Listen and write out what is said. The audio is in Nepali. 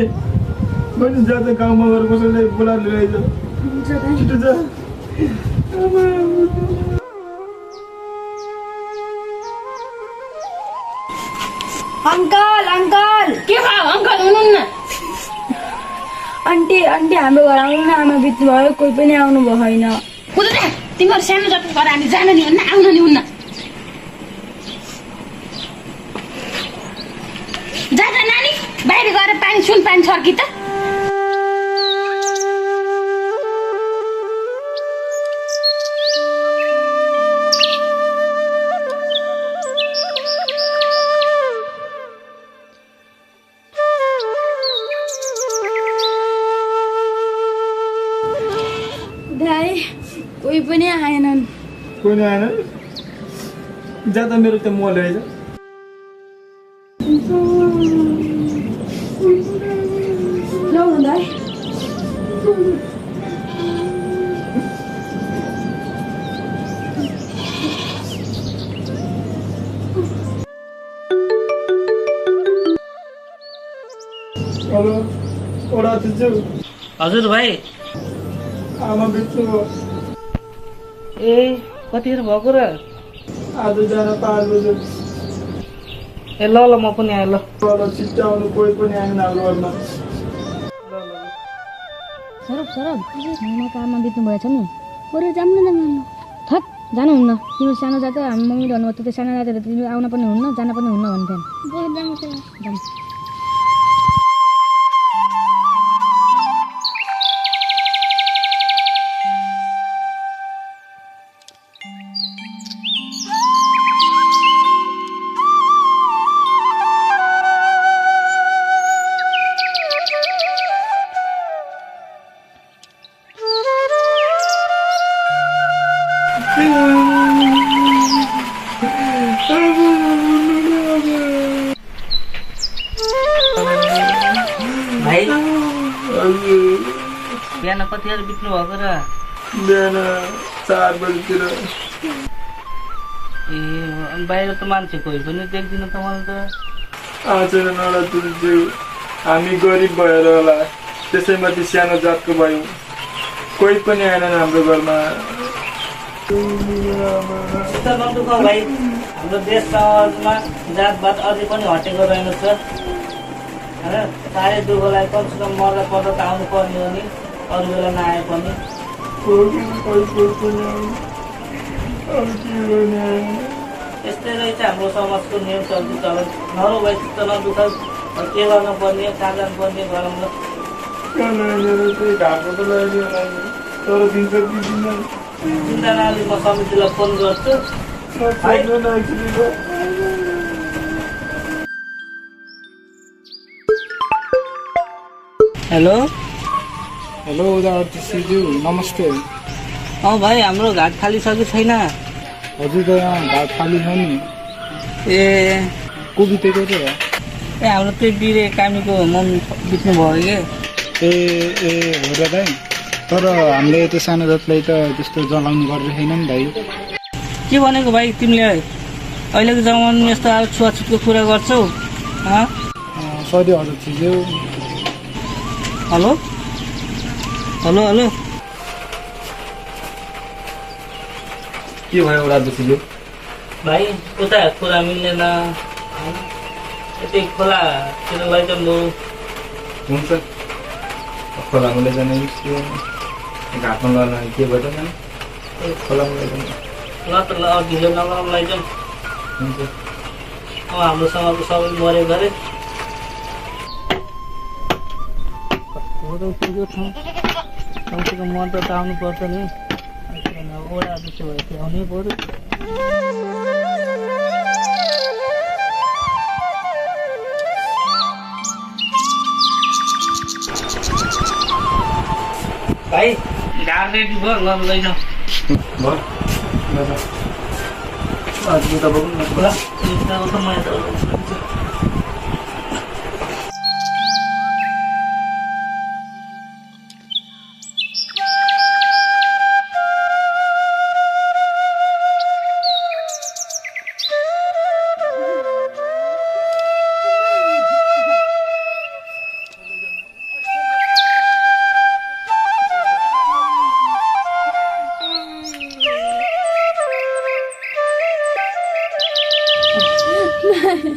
बहिनी जाँदा गाउँमा गएर कसैले बोलाएर लिएर छिटो जा। अंकल अंकल के भयो अंकल हुनुहुन्न? आन्टी आन्टी हाम्रो घर आउनु न, आमा बित्नु भयो, कोही पनि आउनु भएन। कुदा तिमीहरू सानो जति घर हामी जान नि हुन्न, आउन नि हुन्न। जा जा नानी, बाहिर गएर पानी सुन पानी छर्की त। दाइ कोही पनि आएनन्। कोही नि आएन? जाँदा मेरो त्यो मल रहेछ। लौ न दाइ। हेलो ओडा दिन्छु। हजुर भाइ। आमा बित्नु भयो। ए कतिखेर भएको र? आज जान 5 बजे। ए ल ल म पनि आएँ ल। छिट्टो आउनु, कोही पनि आएन हाम्रो घरमा। सरब सरब म त आमा बित्नु भएछ नि, बरु जाऊँ न जाऊँ। थट जानुहुन्न, तिम्रो सानो जात हामी मम्मी भन्नुभयो त्यो सानो जात तिमी आउन पनि हुन्न जान पनि हुन्न भन्थ्यो। जाऊँ भाइ बिहान कतिखेर बित्नु भएको र? बिहान 4 बजीतिर। ए बाहिर त मान्छे कोही पनि देख्दिनँ त मैले त। आउँछन् नडा दिन्छु, हामी गरिब भएर होला, त्यसैमाथि सानो जातको भयौँ, कोही पनि आएनन् हाम्रो घरमा। चित्त नदुख भाइ, हाम्रो देश समाजमा जातपात अझै पनि हटेको रहेनछ। साह्रै दुःखलाई कमसेकम मर्दा पर्दा त आउनु पर्ने हो नि, अरू बेला नआए पनि। यस्तै रहेछ हाम्रो समाजको नियम चल्ती चलन। नरो भाइ चित्त नदुख, के गर्न पर्ने, कहाँ जानुपर्ने गरौँ ल। चिन्ता नगरी म समितिलाई फोन गर्छु। हेलो हेलो उदाहरणज्यू, नमस्ते। भाइ हाम्रो घाट खाली छ कि छैन? हजुर त यहाँ घाट खाली छ नि। ए को बितेको त? ए हाम्रो त्यो बिरे कामीको मम्मी बित्नु भयो कि। ए हो र दाइ, तर हामीले त्यो सानो जातलाई त त्यस्तो जलाउने गरेको छैन नि भाइ। के भनेको भाइ तिमीले? अहिलेको जमानामा यस्तो अब छुवाछुतको कुरा गर्छौ? सरी हजुर छिज्यू। हेलो हेलो हेलो के भयो एउटा छिज्यू? भाइ उता कुरा मिल्दैन, यतै खोलातिर लैजाउँ लु। हुन्छ, खोलामा लैजाने घाटमा लैजाने के भयो त? खोलामा लैजाने ल त ल, ढिलो नगरौँ लैजाउँ। हुन्छ। अब हाम्रो समाजको सबै मरे गरे। पुग्यो ठाउँ, कमसेकम मन त आउनु पर्छ नि। ओडा त्यसो भए त्यो आउनै पऱ्यो। भाइ घाट रेडी भयो, ल लैजाउँ। नहीं